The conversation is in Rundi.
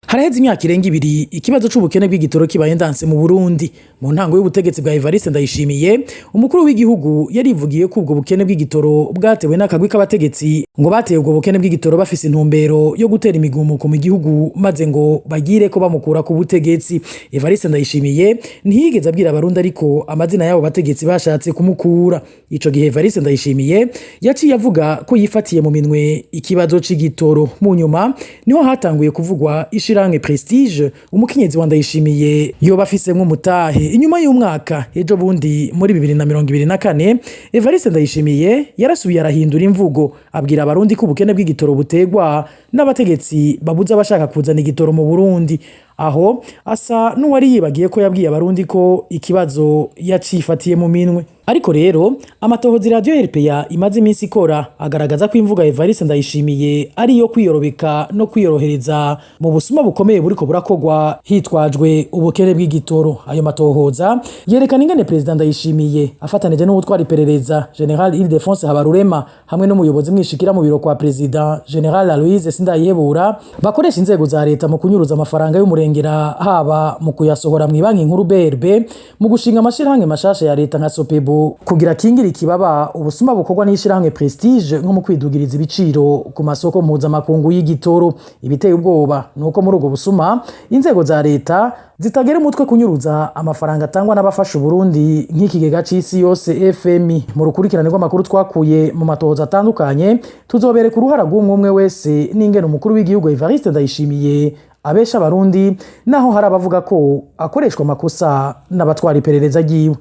Haraheze imyaka irenga 2 ikibazo c'ubukene bw'igitoro kibaye ndanse mu Burundi. Mu ntango y'ubutegetsi bwa Evariste Ndayishimiye, umukuru w'igihugu yarivugiye ko ubwo bukene bw'igitoro bwatewe n'akagwi k'abategetsi, ngo bateye ubwo bukene bw'igitoro bafise intumbero yo gutera imigumuko mu gihugu, maze ngo bagire ko bamukura ku butegetsi. Evariste Ndayishimiye ntiyigeze abwira Abarundi ariko amazina y'abo bategetsi bashatse kumukura. Ico gihe Evariste Ndayishimiye yaciye avuga ko yifatiye mu minwe ikibazo c'igitoro. Mu nyuma niho hatanguye kuvugwa ishirahamwe Prestige umukenyezi wa Ndayishimiye yoba afisemwo umutahe. Inyuma y'umwaka, ejo bundi muri 2024, Evariste Ndayishimiye yarasubiye arahindura imvugo, abwira Abarundi ko ubukene bw'igitoro butegwa n'abategetsi babuza abashaka kuzana igitoro mu Burundi. Aho asa n'uwari yibagiye ko yabwiye Abarundi ko ikibazo yacifatiye mu minwe. Ariko rero amatohoza Radio RPA imaze iminsi ikora agaragaza ko imvuga Evariste Ndayishimiye ari iyo kwiyorobeka no kwiyorohereza mu busuma bukomeye buriko burakorwa hitwajwe ubukene bw'igitoro. Ayo matohoza yerekana ingene Perezida Ndayishimiye afatanije n'uwutwara iperereza, General Ildefonse Habarurema, hamwe n'umuyobozi mwishikira mu biro kwa Perezida, General Aloise Sindayihebura, bakoresha inzego za leta mu kunyuruza amafaranga y'umurengera, haba mu kuyasohora mw'ibanki nkuru BRB, mu gushinga amashirahamwe mashasha ya leta nka Sopebu kugira kingira ikibaba ubusuma bukorwa n'ishirahamwe Prestige, nko mu kwidugiriza ibiciro ku masoko mpuzamakungu y'igitoro. Ibiteye ubwoba nuko muri ubwo busuma inzego za leta zitagera umutwe kunyuruza amafaranga atangwa n'abafasha Uburundi nk'ikigega c'isi yose FMI. Mu rukurikirane rw'amakuru twakuye mu matohoza atandukanye, tuzobereka uruhara rw'umwe umwe wese n'ingene umukuru w'igihugu Evariste Ndayishimiye abesha Abarundi, naho hari abavuga ko akoreshwa amakosa n'abatwara iperereza ryiwe.